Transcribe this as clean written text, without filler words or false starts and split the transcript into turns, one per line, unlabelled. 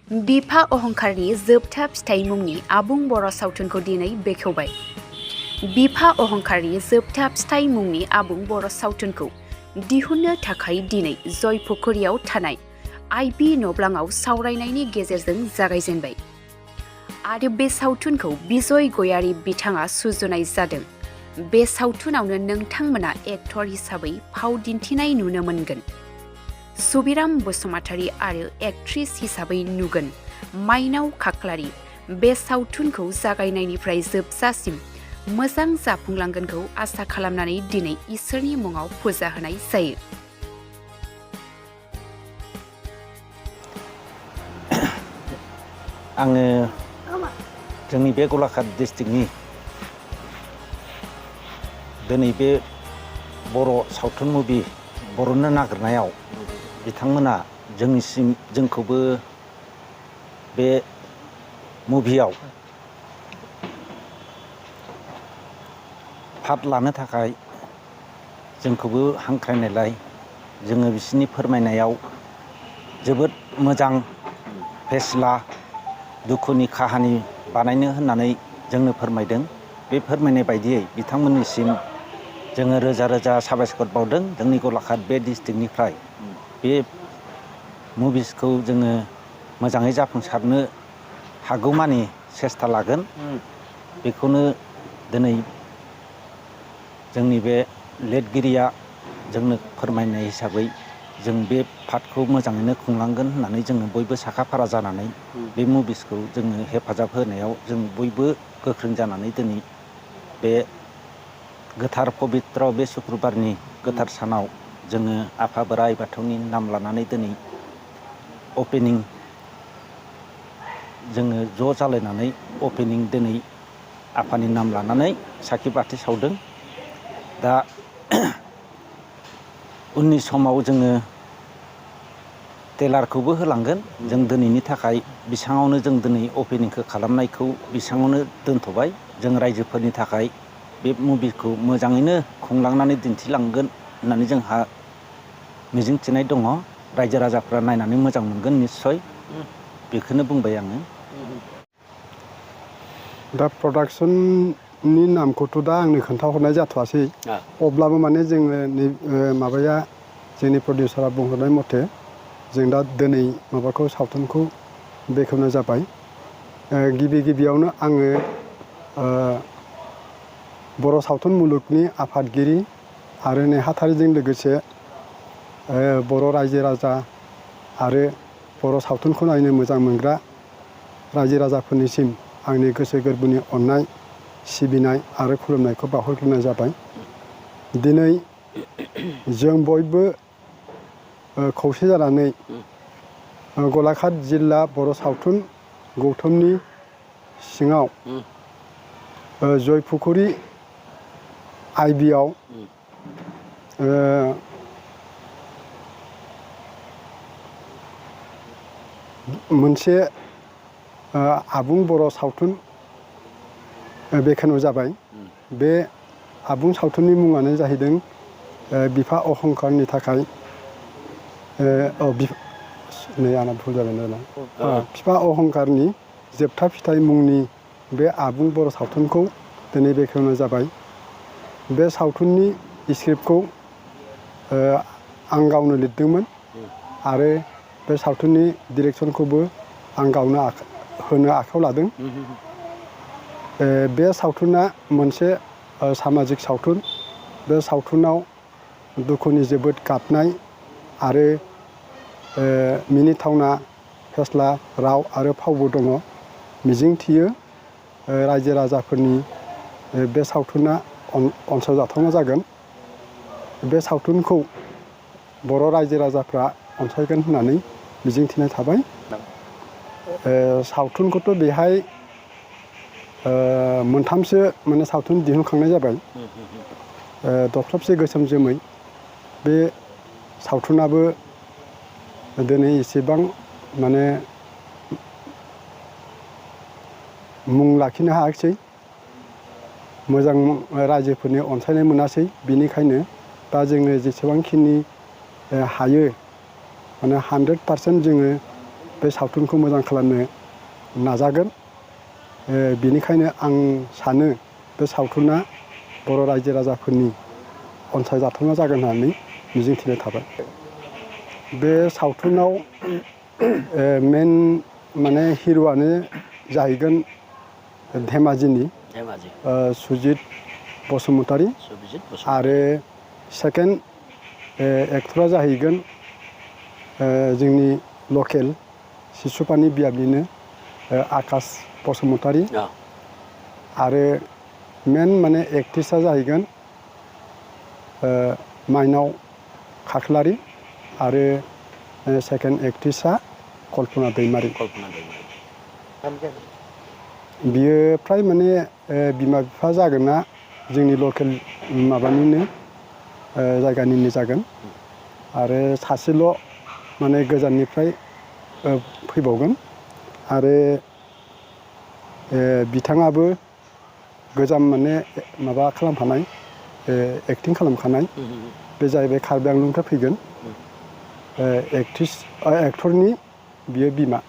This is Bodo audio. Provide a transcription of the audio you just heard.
बिफा अहंकारनि जोबथा फिथाइ मुंनि आबुं बर' सावथुनखौ दिनै बेखेवबाय। बिफा अहंकारनि जोबथा फिथाइ मुंनि आबुं बर' सावथुनखौ दिहुननो थाखाय दिनै जयपुखुरियाव थानाय आइबि नब्लाङाव सावरायनायनि गेजेरजों जागायजेनबाय आरो बे सावथुनखौ बिजय गयारी बिथाङा सुजुनाय जादों। बे सावथुनावनो नोंथांमोना एक्टर हिसाबै फाव दिन्थिनाय नुनो मोनगोन। सुबिराम बसुमतारी आरो एक्ट्रिस हिसाबै नुगोन माइनाव खाख्लारि। बे सावथुनखौ जागायनायनिफ्राय जोबजासिम मोजां जाफुंलांगोनखौ आसा खालामनानै दिनै इसोरनि मुङाव फुजा होनाय जायो।
आङो जोंनि बे गलाघाट डिस्ट्रिक्टनि दिनै बे बर' सावथुन मुभि बर'ननो नागिरनायाव बिथांमोना जोंखौबो बे मुभियाव पार्ट लानो थाखाय जोंखौबो हांख्रायनायलाय जोङो बिसोरनि फोरमायनायाव जोबोद मोजां फेस्ला दुखुनि काहानि बानायनो होननानै जोंनो फोरमायदों। बे फोरमायनाय बायदियै बिथांमोननिसिम जोङो रोजा रोजा साबायखर बावदों। जोंनि गलाघाट बे डिस्ट्रिक्टनिफ्राय बे मुभिसखौ जोङो मोजाङै जाफुंसारनो हागौमानि सेस्था लागोन। बेखौनो दिनै जोंनि बे लिरगिरिया जोंनो फोरमायनाय हिसाबै जों बे पार्टखौ मोजाङैनो खुंलांगोन होननानै जोङो बयबो साखा-फारा जानानै बे मुभिसखौ जोङो हेफाजाब होनायाव जों बयबो गोख्रों जानानै दिनै बे गोथार पबित्र बे सुक्रुबारनि गोथार सानाव जोङो आफा बोराइ बाथौनि नाम लानानै दिनै अपेनिं जोङो ज' जालायनानै अपेनिं दिनै आफानि नाम लानानै साखि बाथि सावदों। दा उननि समाव जोङो टेलारखौबो होलांगोन। जों दिनैनि थाखाय बेसाङावनो जों दिनै अपेनिंखौ खालामनायखौ बेसाङावनो दोनथ'बाय। जों रायजोफोरनि थाखाय बे मुभिखौ मोजाङैनो खुंलांनानै दिन्थिलांगोन होननानै जोंहा मिजिंथिनाय दङ। रायजो राजाफ्रा नायनानै मोजां मोनगोन निस्सय। बेखौनो बुंबाय आङो।
दा प्रडाक्सननि नामखौथ' दा आंनो खोन्थाहरनाय जाथ'वासै। अब्लाबो माने जोङो माबाया जोंनि प्रडिउसारा बुंहरनाय मथे जों दा दिनै माबाखौ सावथुनखौ बेखेवनाय जाबाय। गिबियावनो आङो बर' सावथुन मुलुगनि आफादगिरि आरो नेहाथारिजों लोगोसे बर' रायजो राजा आरो बर' सावथुनखौ नायनो मोजां मोनग्रा रायजो राजाफोरनिसिम आंनि गोसो गोरबोनि अननाय सिबिनाय आरो खुलुमनायखौ बावहरग्रोनाय जाबाय। दिनै जों बयबो खौसे जानानै गलाघाट जिल्ला बर' सावथुन गौथुमनि सिङाव जयपुखुरि आइबिआव मोनसे आबुं बर' सावथुन बेखेवनाय जाबाय। बे आबुं सावथुननि मुङानो जाहैदों बिफा अहंकारनि थाखाय नै आंना भुल जाबाय नालाय बिफा अहंकारनि जोबथा फिथाइ मुंनि बे आबुं बर' सावथुनखौ दिनै बेखेवनाय जाबाय। बे सावथुननि स्क्रिप्टखौ आं गावनो लिरदोंमोन आरो बे सावथुननि डिरेक्सनखौबो आं गावनो होनो आखायाव लादों। बे सावथुना मोनसे सामाजिक सावथुन। बे सावथुनाव दुखुनि जोबोद गाबनाय आरो मिनिथावना फेस्ला राव आरो फावबो दङ। मिजिंथियो रायजो राजाफोरनि बे सावथुना अनसायजाथावना जागोन। बे सावथुनखौ बर' रायजो राजाफ्रा अनसायगोन होननानै मिजिंथिनाय थाबाय। सावथुनखौथ' बेहाय मोनथामसो माने सावथुन दिहुनखांनाय जाबाय। दख्लाबसे गोसोम जोमै बे सावथुनाबो दिनै एसेबां माने मुं लाखिनो हायाखिसै। मोजां रायजोफोरनि अनसायनाय मोनासै। बिनिखायनो दा जोङो जेसेबांखिनि हायो माने 100% जोङो बे सावथुनखौ मोजां खालामनो नाजागोन। बेनिखायनो आं सानो बे सावथुना बर' रायजो राजाफोरनि अनसायजाथावना जागोन होननानै मिजिंथिनाय थाबाय। बे सावथुनाव मेन माने हिर'आनो जाहैगोन धेमाजिनि सुजित बसुमतारी आरो सेकेन्ड एक्टरा जाहैगोन जोंनि लकेल सिसुपानि बियाबनिनो आकाश बसुमतारी आरो मेन माने एक्ट्रिसा जाहैगोन माइनाव खाख्लारि आरो सेकेन्ड एक्ट्रिसा कल्पना दैमारि। बियो फ्राय माने बिमा बिफा जागोना जोंनि लकेल माबानिनो जायगानिनो जागोन आरो सासेल' माने गोजाननिफ्राय फैबावगोन आरो बिथाङाबो गोजाम माने माबा खालामखानाय एक्टिं खालामखानाय बे जाहैबाय कार्बि आंलंनिफ्राय फैगोन एक्टरनि बियो बिमा।